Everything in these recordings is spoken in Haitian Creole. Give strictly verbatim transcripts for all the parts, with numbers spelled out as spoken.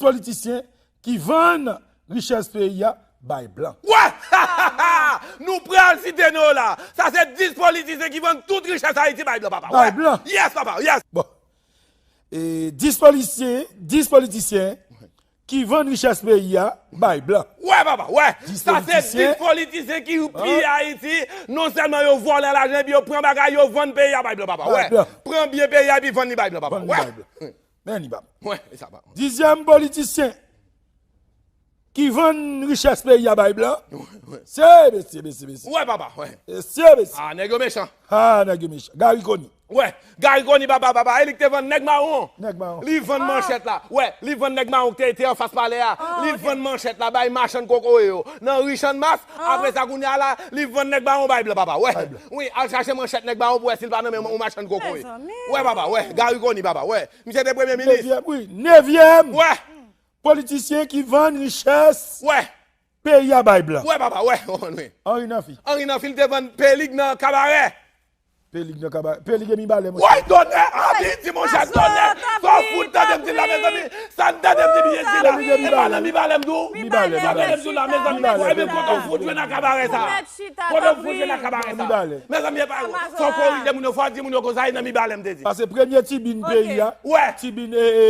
politisyen ki vann richès peyi a bay blan. Wè! Nou pral site non yo la. Sa se dis politisyen ki vann tout richès Ayiti bay blan, papa. Bay blan. Yes, papa, yes. Bon. E dis polisyen, dis politisyen ki vann richès peyi a bay blan. Wè, papa, wè. Dis politisyen. Sa se dis politisyen ki piye Ayiti. Non sèlman yo vòlè lajan, epi yo pran bagay, yo vann peyi a bay blan, papa. Wè. Bay blan. Pran byen peyi a, epi vann li bay blan, papa. Vann li bay blan. Men li bay blan. Wè, e sa, papa. Dizyèm politisyen ki vann richès peyi a bay blan. Wè, wè. Se mesye, mesye, mesye. Wè, papa, wè. Mesye, mesye. Ah, nèg yo mechan. Ah, nèg yo mechan. Gary Conille. Wè, Gary Conille, papa, papa, e li ki te vann nèg mawon. Nèg mawon. Li vann manchèt la. Wè, li vann nèg mawon ki te, te anfas palè a. Li vann manchèt la, bay machann kokoye yo. Nan ri Channmas, apre sa, kounye a la, li vann nèg mawon bay blan, papa. Wè. Bay blan. Wi, al chache manchèt nèg mawon pou wè si l pa nan men yon machann kokoye. Mezanmi. Wè, papa, wè. Gary Conille, papa, wè. Misye te premye minis. Nevyèm, wi, nevyèm. Wè. Politisyen ki vann richès. Wè. Peyi a bay blan. Wè, papa, wè, w konprann, wi. Henri Nafi. Henri Nafi, li te vann Pelig nan Kabarè. Pelig nan Kabarè. Pelig e Mibalè, monchè. Woy, tonè, anpi di, monchè, tonè. Sa w fout tande m di la, mezanmi. Sa n tande m di byen di la. E pa nan Mibalè m di w. Mibalè, Mibalè. Sa tande m di w la, mezanmi. Woy, men kote w fout jwe nan Kabarè sa. Kote w fout jwe nan Kabarè sa. Mibalè. Mezanmi, e pa, fò w korije moun yo, fò w di moun yo konsa, e nan Mibalè m te di. Paske premye tibin peyi a, wè, tibin, e, e,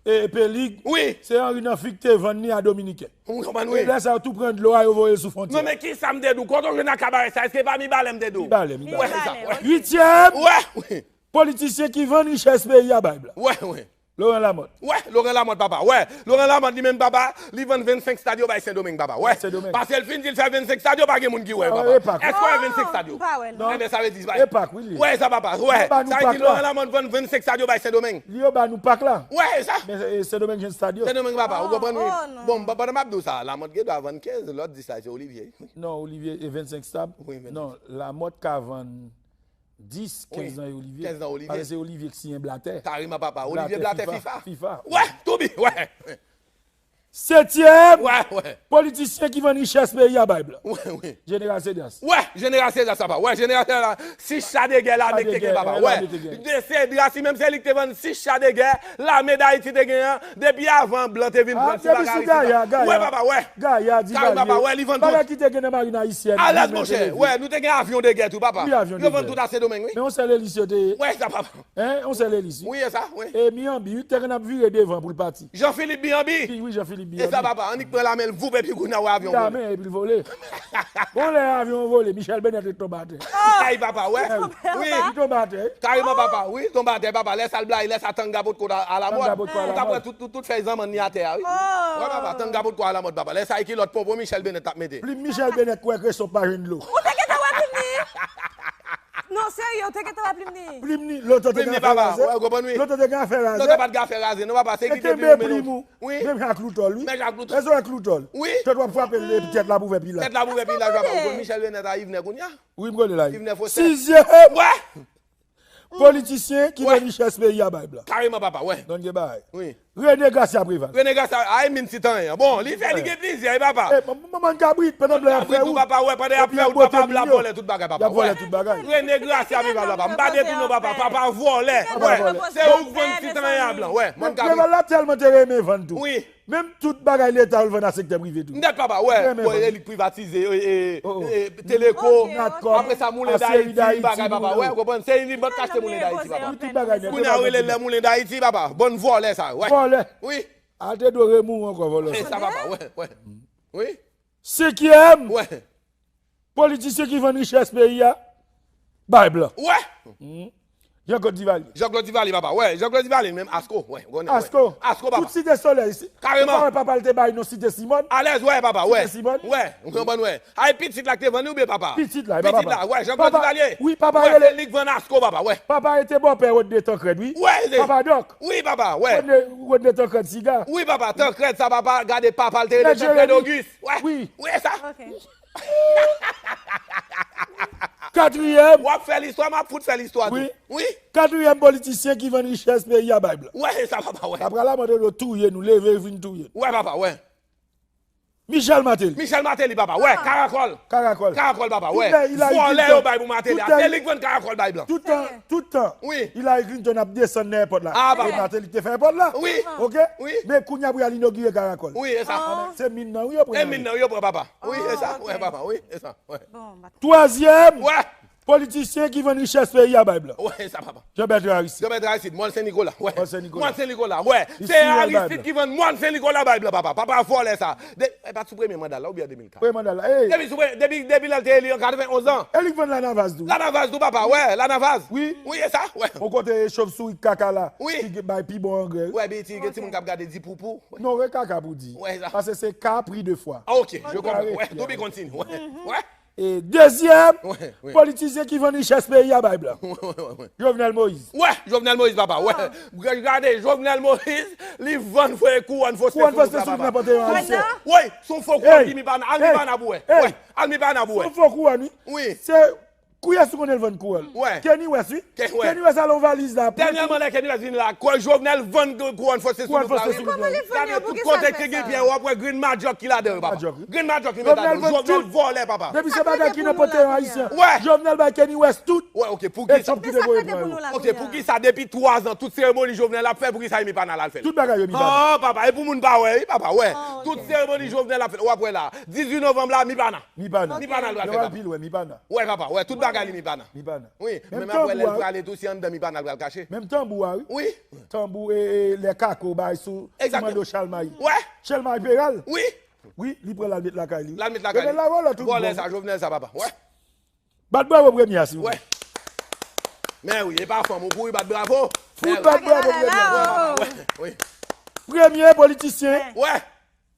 e, e, Pelig, wi, se Henri Nafi ki te vann li a Dominiken. Ou konprann, wi. E lè sa yo tou pran dlo a, yo voye l sou fwontyè. Non, men ki sa m te di w? Kote w jwenn nan Kabarè sa? Èske pa Mibalè m te di w? Mibalè, Mibalè. Wè, e sa, wè. Uityèm. Wè, wi. Politisyen ki vann richès peyi a bay blan. Wè, wè. Laurent Lamothe. Wè, Laurent Lamothe, papa. Wè, Laurent Lamothe, li menm, papa, li vann vennsenk stad yo bay Sendomeng, papa. Wè. Sendomeng. Paske l fin di l fè vennsenk stad yo, pa gen moun ki wè yo, papa. Èske w wè vennsenk stad yo? M pa wè, non. Enben, sa vle di, e pak, wi, li. Wè, sa, papa. Wè. Sa vle di, Laurent Lamothe vann vennsenk stad yo bay Sendomeng. Li yo ba nou pak la. Wè, e sa. Men, e, Sendomeng jwenn stad yo. Sendomeng, papa, ou konprann, wi. Oh, non. Bon, pandan m ap di w sa, Lamothe gen dwa vann kenz, lòt dis la, se Olivier. Non, Olivier, e vennsenk stad. Wi, vennsenk. Non, Lamothe ka vann dis, kenz nan Olivier. Kenz nan Olivier. Paske se Olivier ki siyen Blatè. Kareman, papa. Olivier Blatè, FIFA. FIFA. Wè, Toubi, wè. Setyèm. Wè, wè. Politisyen ki vann richès peyi a bay blan. Wè, wè. Jeneral Cedras. Wè, Jeneral Cedras, papa. Wè, Jeneral Cedras. Sis cha de gè lame ki te gen, papa. Wè. De Cedras, li menm se li ki te vann sis cha de gè lame Dayiti te gen an. Depi avan blan te vin pran ti bagay isit la. Wè, papa, wè. Gaya di Gaya. Kareman, papa, wè, li vann tout. Bagay ki te gen nan marin ayisyèn. Alèz, monchè. Wè, nou te gen avyon de gè tou, papa. Wi, avyon de gè. Yo vann tout a Sendomeng, wi. Men yon sèl elis yo te ye. Wè, sa, papa. Hein, yon sèl elis, wi. Wi, e sa, wi. E Miyanbi, wi, te konn ap vire devan pou l pati. Jean Philippe Miyanbi. Wi, Jean Philippe Miyanbi. E sa, papa, annik pran lame l, voup, epi kounye a wè avyon. Lame, epi l vole. Bon, lè avyon vole, Michel Bennett ret tonbe atè. Ay, papa, wè. Wi. Li tonbe atè. Kareman, papa, wi, tonbe atè, papa. Lè sa l blayi, lè sa tanga potko a, a lamòd. Tanga potko a lamòd. Ou t ap wè tout, tout, tout fèy zanmann li atè a, wi. Wè, papa, tanga potko a lamòd, papa. Lè sa e kilòt ponpon Michel Bennett t ap mete. Plim Michel Bennett kwè Kresòp pa jwenn dlo. Ou te gentan wè plim li? Non, serye, ou te gentan wè plim li? Plim li, lontan te gen afè raze. Plim li, papa, wè, ou konprann, wi. Lontan te gen afè raze. Lontan pa t gen afè raze, non, papa, se ki kenbe plim ou. Wi. Menm jan ak loutòl, wi. Menm jan ak loutòl. Lè sa w ak loutòl. Wi. Tèt w ap frape l, epi tèt la pou fè pilaj. Tèt la pou fè pilaj, papa. Ou konn Michel Bennett a Yvenè kounye a? Wi, m konnen la. Yvenè Faustin. Sizyèm. Wè. Politisyen ki vann richès peyi a bay blan. Kareman, papa, wè. Donn gen bagay. Wi. René Gracia Préval. René Gracia, ay, min ti tan an. Bon, li fè, li gen plizyè, wi, papa. E, manman kabrit, pandan blan y ap fè wout. Papa, wè, pandan y ap fè wout, papa, blan vòlè tout bagay, papa. Y ap vòlè tout bagay. René Gracia Préval, papa. M pa detounen, papa. Papa vòlè. Wè. Se ou k vann ti tan an a blan. Wè, manman kabrit. Préval la tèlman te renmen vann tou. Wi. Menm tout bagay leta yo l vann a sektè prive tou. Nèt, papa, wè. Bon, e li k privatize, e, e, e, Teleko, Natcom, apre sa, Moulen Dayiti, bagay, papa, wè, ou konprann? Se li menm k achte Moulen Dayiti, papa. Wi, tout bagay nèt. Kounye a, yo rele l Moulen Dayiti, papa. Bann vòlè sa yo, wè. Vòlè. Wi. A te dwe remouri ankò, vòlè. E sa, papa, wè, wè. Wi. Senkyèm. Wè. Politisyen ki vann richès peyi a bay blan. Wè. Jean-Claude Duvalier. Jean-Claude Duvalier, papa. Wè, Jean-Claude Duvalier, menm Asko. Wè, ou konnen, wè. Asko. Asko, papa. Tout Site Solèy. Kareman. Ou pa wè papa l te bay non Site Simòn? Alèz, wè, papa, wè. Site Simòn. Wè, ou konprann, wè. Ay, pitit la ki te vann li oubyen papa? Pitit la, e pa papa. Pitit la, wè, Jean-Claude Duvalier. Wi, papa. Wè, se li k vann Asko, papa, wè. Papa rete bòpè Rodney Tancrède, wi. Wè, se. Papa Dòk. Wi, papa, wè. Rodney, Rodney Tancrède Siga. Wi, papa, Tancrède sa, papa, gade papa l te rele Tancrède Auguste. Wè. Wi. Wi, e sa. Ok. Katriyèm. W ap fè listwa, m ap fout fè listwa tou. Wi. Wi. Katriyèm politisyen ki vann richès peyi a bay blan. Wè, e sa, papa, wè. Apre la, mwen te dwe touye nou, leve vin touye nou. Wè, papa, wè. Michel Martelly. Michel Martelly, papa. Wè, karakòl. Karakòl. Karakòl, papa. Tout Wè. lè Hillary Vòlè Clinton- yo bay pou Martelly. tout a. lè- Se li k vann karakòl bay blan. Tout tan, tout tan. Wi. Hillary Clinton ap desann nan èpòt la. Ah, papa. E Martelly ki te fè èpòt la. Wi. Ok? Wi. Men kounye a pou y al inogire karakòl. Wi, e sa. Se min nan, wi, yo pran. E min nan, yo pran, papa. Wi, e sa. ok. Wè, papa. Wi, e sa. Wè. Bon, bat- Twazyèm, Wè. politisyen ki vann richès peyi a bay blan. Wè, e sa, papa. Jean Bertrand Aristide. Jean Bertrand Aristide, Mòn Sen Nikola. Wè. Mòn Sen Nikola. Mòn Sen Nikola. Wè. Li Se siyen bay Aristide blan. Ki vann Mòn Sen Nikola bay blan, papa. Papa vòlè sa. De, e pa sou premye manda la oubyen an de mil kat? Premye manda la. Ey, Depi sou pre- depi depi lè l te eli an katrevenonz an. e li k vann Lanavaz tou. Lanavaz tou, papa. Wè, Lanavaz. Wi. Wi, e sa. Wè. On kote chauve-souris kaka la. Wi. Ki bay pi bon angrè. Wi. Wè, bi ti gen timoun k ap gade di poupou. Wè. Non, re kaka pou di. Wè, sa. Paske se ka pri de fwa. Ah, ok, je comprends. Kare Wè, fè. To be continue. Wè. Wè. E dezyèm, Wè, wè. Politisyen ki vann richès peyi a bay blan. Wè, wè, wè, wè. Jovenel Moïse. Wè, Jovenel Moïse, papa. Wè. Gade, Jovenel Moïse, li vann fwe kouwòn fo Kouwòn fò se sou nan panteyòn ayisyen. Wi, son fo kouwòn Ey. ki mi pa nan. Al Ey. mi pa nan pou wè. Ey. Wè. Al mi pa nan pou wè. Son fo kouwòn, wi. Wi. Se kouyès ou konnen l vann kouwòn. Wè. Kanye West, wi. Kanye West. Kanye West al on valiz la. Dènyèman, lè Kanye West vin la, kò Jovenel vann kouwòn fò se sou Kouwòn nou fò se la, sou wi. nou la. Kòman li vann Gade yo? Pou tout ki sa kote l ki fè gen sa? Pyè, w ap wè grenn madjòk ki ladan yo, papa. Madjòk, wi. Grenn madjòk ki met ladan yo. Jovenel vann Jovenel tout. Vòlè, papa. Depi se bagay ki nan panteyòn ayisyen. Wè. Jovenel bay Kanye West tout. Wè, ok, pou E ki sa? Trump ki te voye pran yo. Ok, pou ki sa depi twa zan, tout seremoni Jovenel ap fè, pou ki sa li pa nan al fè tout? Tout bagay yo mi pa. Ah, papa, e pou moun pa wè, wi, papa, wè. Ah, ok. Tout seremoni Jovenel ap fè, w ap wè la. Dizuit novanm la, mi pa nan. Mi pa nan. Mi pa nan, l pral Yo fè pral la. pi lwen, mi pa nan. Wè, papa, wè, tout bagay li mi pa nan. Mi pa nan. Wi, Menm menm apre lè l tanbou a, prale tou, si anndan mi pa nan, l pral kache. Menm tanbou a, wi. Wi. Tanbou e, e lè kako bay sou, sou Exactement. Mando Chalmay. Wè. Chalmay Peral. Wi. Wi, li pran l al met lakay li. L al met lakay li. Jovenel la vòlè tout Vòlè bon. Sa, Jovenel sa, papa. Wè. Bat bravo premye a, si w Wè. Men wi, e pa fanm ou kouri bat bravo. Fout bat bravo Bagay la, premye a. la, Wè, wè, wè. Premye politisyen Wè.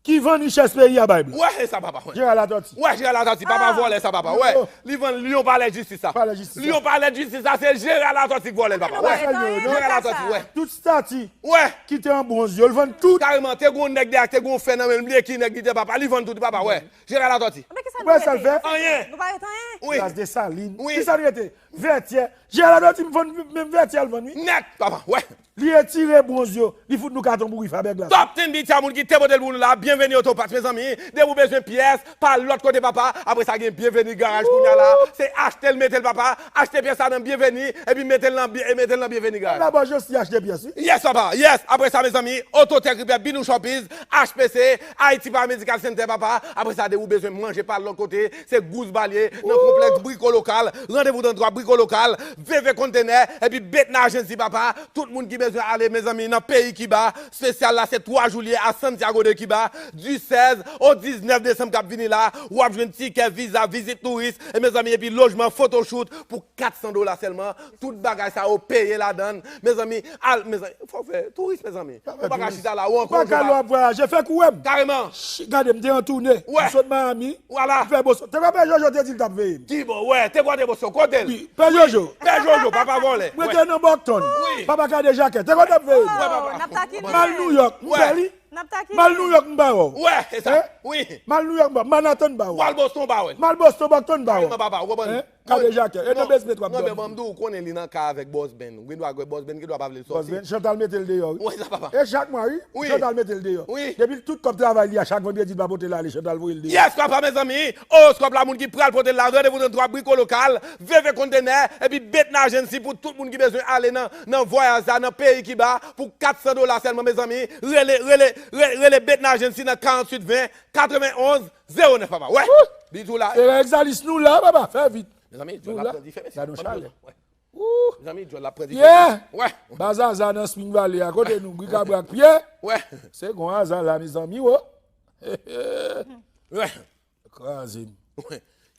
ki vann richès peyi a bay blan. Wè, e sa, papa, wè. Jeral Latòti. Wè, Jeral Latòti, papa Ah. vòlè sa, papa, wè. Oh. Li vann Lyon Palè Jistis sa. Palè Jistis sa. Lyon Palè Jistis sa, se Jeral Latòti k vòlè l, papa, wè. Wè, non, Jeral Latòti, wè. Tout stati Wè. ki te an bwonz yo, l vann tout. Kareman, te gon nèg dèyè, te gon fè nan men l, bliye ki nèg li te, papa. Li vann tout, papa, wè. Jeral Latòti. Men ki sa Wè, nou sa l rete? fè? Anyen. Nou pa rete anyen? Wi. Plas Desalin. Wi. Ki sa l rete? Vètyè. Jeral Latòti m vann, menm Vètyè l vann, wi. Nèt, papa, wè. Li retire bwonz yo, li fout nou katon bouri fabèg la. Top ten B T a moun ki te pote l pou nou la, byenveni Otopat, mezanmi. Depi w bezwen pyès, pa lòt kote, papa. Apre sa, gen Byenveni Garaj kounye a la. Se achte l, mete l, papa. Achte pyès la nan Byenveni, epi mete l nan, byen- e mete l nan Byenveni Garaj. La bò Josi achte pyès, wi. Yes, papa, yes. Apre sa, mezanmi, Autotech Repair, Binou Shoppies, H P C, Haiti Paramedical Center, papa. Apre sa, depi w bezwen manje pa lòt kote, se Goose Balye, nan konplèks Briko Lokal. Randevou trannntwa Briko Lokal, V V Kontenè, epi Betna Agency, papa. Tout moun ki bezwen ale, mezanmi, nan peyi Kiba, espesyal la, se twa jou l ye a Santiago de Cuba, du seize au dix-neuf décembre k ap vini la. W ap jwenn tikè, viza, vizit touris, e mezanmi, epi lojman, photoshoot pou kat san dola sèlman. Tout bagay sa yo peye ladan l. Mezanmi, al, mezanmi, fò w fè touris, mezanmi. Ou pa ka chita la, ou ankò. Ou pa ka lè w ap vwayaje, fè kou wè m. Kareman. Ch- Gade, m te an tounen. Wè. M sot Miami. Vwala. M fè Boston. Te pa Pè Jojo te di l t ap veye m. Ki bò, wè, te kote Boston, kote l? Pè Jojo. Pè Jojo, papa vòlè. Mwen te nan Boston. Wi. Papa Kade Jakè. Te kote ap veye m. Wè, papa. N ap takinnen. M al New York. M Wè. fè li. N ap takinnen. M al New York, m pa wè w. Wè, e sa. Hein? Wi. M al New York, m pa wè w. Manhattan, m pa wè w. W al Boston, w pa wè l. M al Boston, Boston, m pa wè w. Kareman, papa, w konprann? Hein? Kade Jakè. E nan basement w ap Non, men dòmi. ban m di w, ou konnen li nan ka avèk Boss Ben. Ou gen dwa wè Boss Ben, gen dwa pa vle l sòti. Boss Ben, Chantal mete l deyò, wi. Wi, sa, papa. E chak mwa, wi. Wi. Chantal mete l deyò. Wi. Depi l tout kòb travay li a, chak vandredi l pa pote l ale, Chantal voye l deyò. Yes, papa, mezanmi. Oroskòp la, moun ki pral pote l la, Randevou trannntwa Briko Lokal, V V Kontenè, epi Betna Agency pou tout moun ki bezwen ale nan, nan vwayaj sa, nan peyi Kiba, pou kat san dola sèlman, mezanmi. Rele, rele, rele, rele Betna Agency nan karanntuit ven, katrevenonz, zewo nèf, papa. Wè. Di tou la. E Exalis nou la, papa, fè vit. Mezanmi, Nou la la. Pran dife, mesye. Gade yon chalè. Mezanmi, Djòl la pran dife. Yeah! Wè. Bazaza nan Spring Valley a, kote nou, Brikabrak pye. Wè. Se gon aza la, mezanmi, wo. Wè. Kraze m.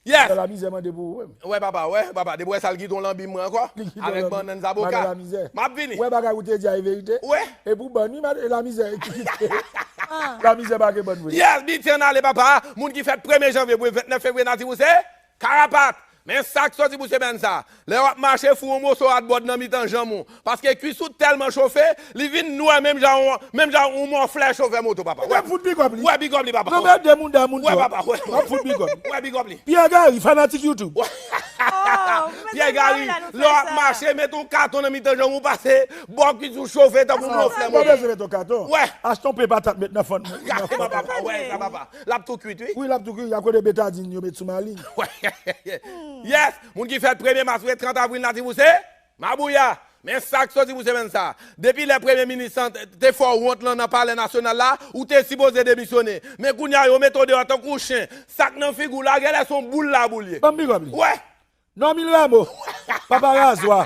Yes. Lamizè mande pou ou, wè. Wè, papa, wè, papa. Depi wè sa l kite yon lanbi mwen ankò. Li kite yon Avèk lanbi. Bannann Zaboka. Madan Lamizè. M ap vini. Wè bagay ou te di a e verite. Wè. E pou bann, wi, mad- Lamizè ki kite. Lamizè pa gen bann vre. Yes, B T N ale, papa. Moun ki fèt premye janvye pou vennèf fevriye, nati pou se Karapat. Men sa k soti pou semèn sa. Lè w ap mache, foure yon moso hardboard nan mitan janm ou. Paske kwis ou tèlman chofe, li vin nwè menm jan yon, menm jan yon mòflè chofè moto, papa. Wè. M ap fout big up li. Wè, big up li, papa. Non, men de moun, de moun. Wè, papa, wè. M ap fout big up li. Wè, big up li. Pierre Gary, fanatik YouTube. Wè. Pierre Gary, lè w ap mache, met yon katon nan mitan janm ou, pase bò kwis ou chofe tankou yon mòflè moto. Ou pa bezwen met yon katon. Wè. Achte yon pe patat, met nan fòn. Nan fòn. Papa, wè, sa, papa. L ap tou kwit, wi. Wi, l ap tou kwit. Y a kote betadin yo met sou malin. Yes! Moun ki fèt premye mas rive trant avril, Nativou se mabouya. Men sa k soti pou semèn sa. Depi lè premye minis lan te fè w wont lan nan palè nasyonal la, ou te sipoze demisyonnen. Men kounye a, yo mete w deyò tankou chen. Sa k nan figi w la, genlè se yon boul labou l ye. Ban m big up li. Wè! Normil Rameau, papa razwa.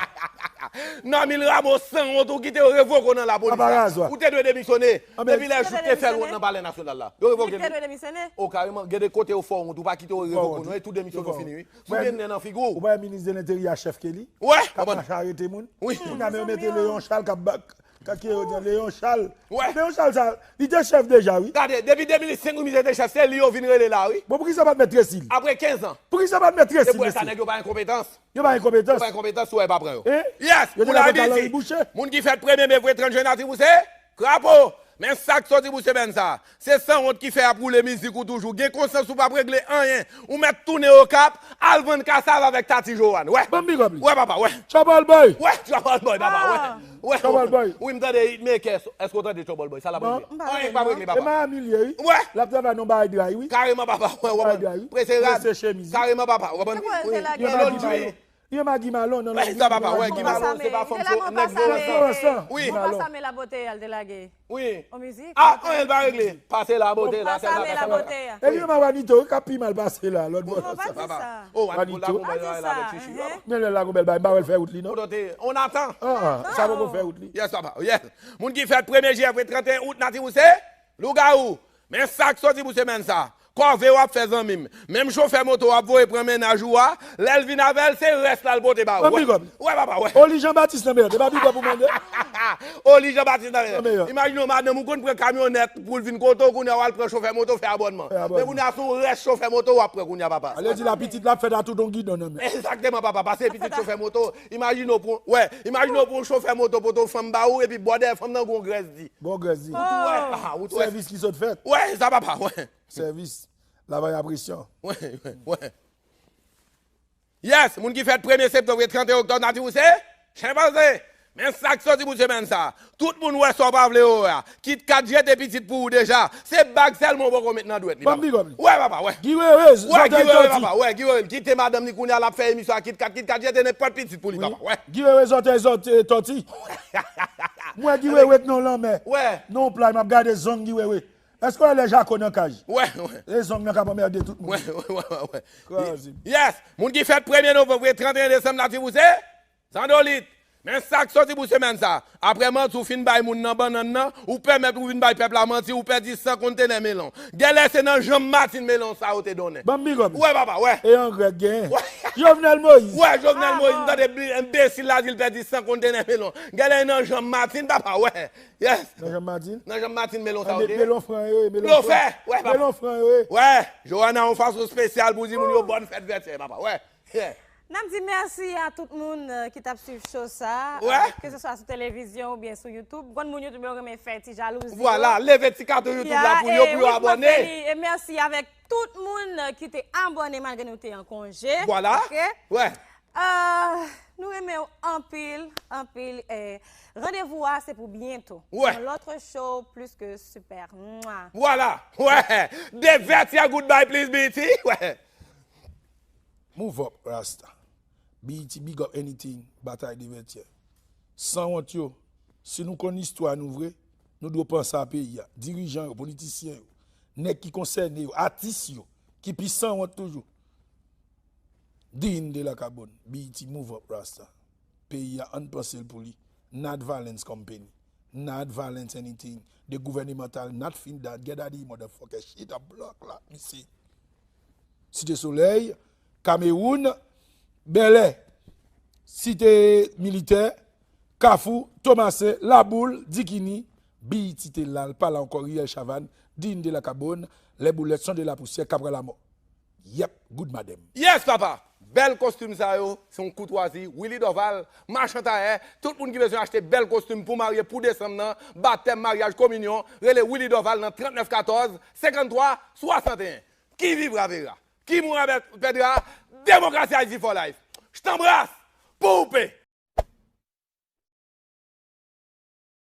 Normil Rameau sanwont, ou kite yo revoke w nan lapolis la. Papa razwa. Ou te dwe demisyone. Depi lè jou te fè l wont nan palè nasyonal la. Yo revoke l. Li te dwe demisyone. O, kareman, gen de kote yo fè w wont, ou pa kite yo revoke w non, e tou demisyon yo fini, wi. Si w gen nen nan figi w. Ou pa wè minis de lenteryè a chèf ke li? Wè. K ap mache arete moun? Wi. Kounye a, men yo mete Léon Charles k ap ba-, Kake yo di Léon Charles. Wè. Léon Charles sa, li te chèf deja, wi. Gade, depi de mil senk wi misye te chèf, se li yo vin rele la, wi. Bon, poukisa yo pa t met Tresil? Apre kenz an. Poukisa yo pa t met Tresil, mesye? Se pou sa nèg yo pa enkonpetans. Yo pa enkonpetans. Yo pa enkonpetans, si w pa pran yo. Hein? Yes, pou la D C. Moun ki fèt premye me vre trant jen, Nativou se Krapo. Men sa k soti pou semèn sa. Se sanwont ki fè y ap woule mizik ou toujou. Gen konsyans ou p ap regle anyen. Ou mèt tounen Okap, al vann kasav avèk Tati Joanne. Wè. Ban m big up li. Wè, papa, wè. Trouble Boy. Wè, Trouble Boy, papa, wè. Wè. Trouble Boy. Wi, m tande hitmaker. Èske w tande Trouble Boy? Sa l ap regle? Anyen k p ap regle, papa. E Miami l ye, wi. Wè. L ap travay nan bagay dry, wi. Kareman, papa, wè, w ap prese rad. Prese chemiz. Kareman, papa, w ap Li e Magi Malon. Li e Magi Malon nan la. Sa papa, wè, Guy Malon se pa fanm, se nèg Florasan. Wi. Bon, pa sa, men labote a l te lage. Wi. On mizik. Ah, anyen l pa regle. Pase labote la, sèl la, sèl la. E li menm a Wanito, wi, k ap pi mal pase la, lòt bò la. Papa. Oh, Wanito la gon bèl bagay la avèk Chichi. Men lè la gon bèl bagay, m pa wè l fè wout li, non. On atan. Ah, sa poko fè wout li. Yes, papa, yes. Moun ki fèt premye jiyè, trant et un out, Nativou se Lougawou. Men sa k soti pou semèn sa. Kòve w ap fè, zanmi m. Menm chofè moto w ap voye pran mennaj ou a, lè l vin avè l, se rès la l pote ba ou. Wè, papa, wè. Oli Jean Baptiste nan mèt, e pa big up ou mande? Oli Jean Baptiste nan mèt. Imajine w, madanm ou konn pran kamyonèt pou l vin kote w, kounye a w al pran chofè moto fè abònman. Men kounye a se yon rès chofè moto w ap pran kounye a, papa. Ale di la pitit la ap fèt a tout yon gidon nan men. Egzakteman, papa, pase pitit chofè moto. Imajine w pran, wè, imajine w pran yon chofè moto pote yon fanm ba ou, epi bò dèyè fanm nan gon grès di. Bon, Grèzi. Ou tou wè. Ah, ou tou wè. Sèvis ki sot fèt. Wè, sa papa, wè. Sèvis. Lavay a presyon. Wè, wè, wè. Yes, moun ki fèt premye septanm, trant et un oktòb, Nativou se Chenpanze. Men sa k soti pou semèn sa. Tout moun wè sa w pa vle yo wè a. Kit Kat jete pitit pou ou deja. Se bag sèlman w poko met nan dwèt li, papa. Wè, papa, wè. Guy Wewe, wè, Guy Wewe, papa, wè, Guy Wewe. Kite madanm li kounye a, l ap fè emisyon a Kit Kat. Kit Kat jete nenpòt pitit pou li, papa, wè. Guy Wewe, zòtèy, zòtèy, tòti. M wè Guy Wewe nan lanmè. Wè. Nan yon play, m ap gade zong Guy Wewe. Èske w wè lè Jako nan kaj? Wè, wè. E zong nan k ap anmède tout moun. Wè, wè, wè, wè, wè. Kraze. Yes! Moun ki fèt premye novanm, trant et un desanm, Nativou se Zandolit. Men sa k soti pou semèn sa. Apre manti w fin bay moun nan bannann nan, ou pèmèt ou vin bay pèp la manti, ou pèdi san kontenè melon. Genlè se nan janm matin melon sa yo te donnen. Ban m big up. Wè, papa, wè. E angrè k genyen. Wè. Jovenel Moïse. Wè, Jovenel Moïse, m tande enbesil la di l pèdi san kontenè melon. Genlè nan janm matin, papa, wè. Yes. Nan janm matin? Nan janm matin, melon sa yo te ye. Melon fran yo ye, melon fran. Blofè, wè, papa. Melon fran yo ye. Wè, Joanna, yon fason espesyal pou di moun yo bòn fèt vètyè, papa. Wè. Yeah. N ap di mèsi a tout moun, euh, ki t ap swiv show sa, euh, ke se swa sou televizyon oubyen sou YouTube. Konn moun YouTube yo renmen fè ti jalouzi yo. Vwala, leve ti katon YouTube la pou yo, pou yo abòne. E mèsi avèk tout moun, euh, ki te abòne malgre nou te an konje. Vwala. Ok? Wè. Ah, nou renmen w anpil, anpil. Eh, randevou a se pou byento. Wè. Yon lòt show plis ke sipè. Mwa. Vwala. Wè. De vètyè, goodbye, please, B E T. Wè. Move up, Rasta. B E T, big up anything, batay de vètyè. Sanwont yo, si nou konn istwa nou vre, nou dwe panse a peyi a. Dirijan yo, politisyen yo, nèg ki konsène yo, atis yo, ki pi sanwont toujou. Din de la Carbone, B E T, move up, Rasta. Peyi a, ann panse l pou li. Not violence company. Not violence anything. The governmental, not fin that. Get out of here, motherfucker. Shit a block la, mi se. Site Solèy, Kamewoun, Bèlè, Site Militè, Kafou, Tomasen, Laboul, Dikini, B E T te la, l pa la ankò, Riyèl Chavann, Din de la Carbone, Les Boulettes sont de la poussière, Capra la mort. Yep, good madam. Yes, papa. Bèl kostim sa yo, se yon koutwazi. Willy Dorval, machan tayè, tout moun ki bezwen achte bèl kostim pou marye pou desanm nan, batèm, maryaj, kominyon, rele Willy Dorval nan trannèf katòz, senkanntwa, swasanteyen. Ki vivra vera, ki moura pèdra, demokrasi Ayiti for life. Jtanbras, pou ou pe.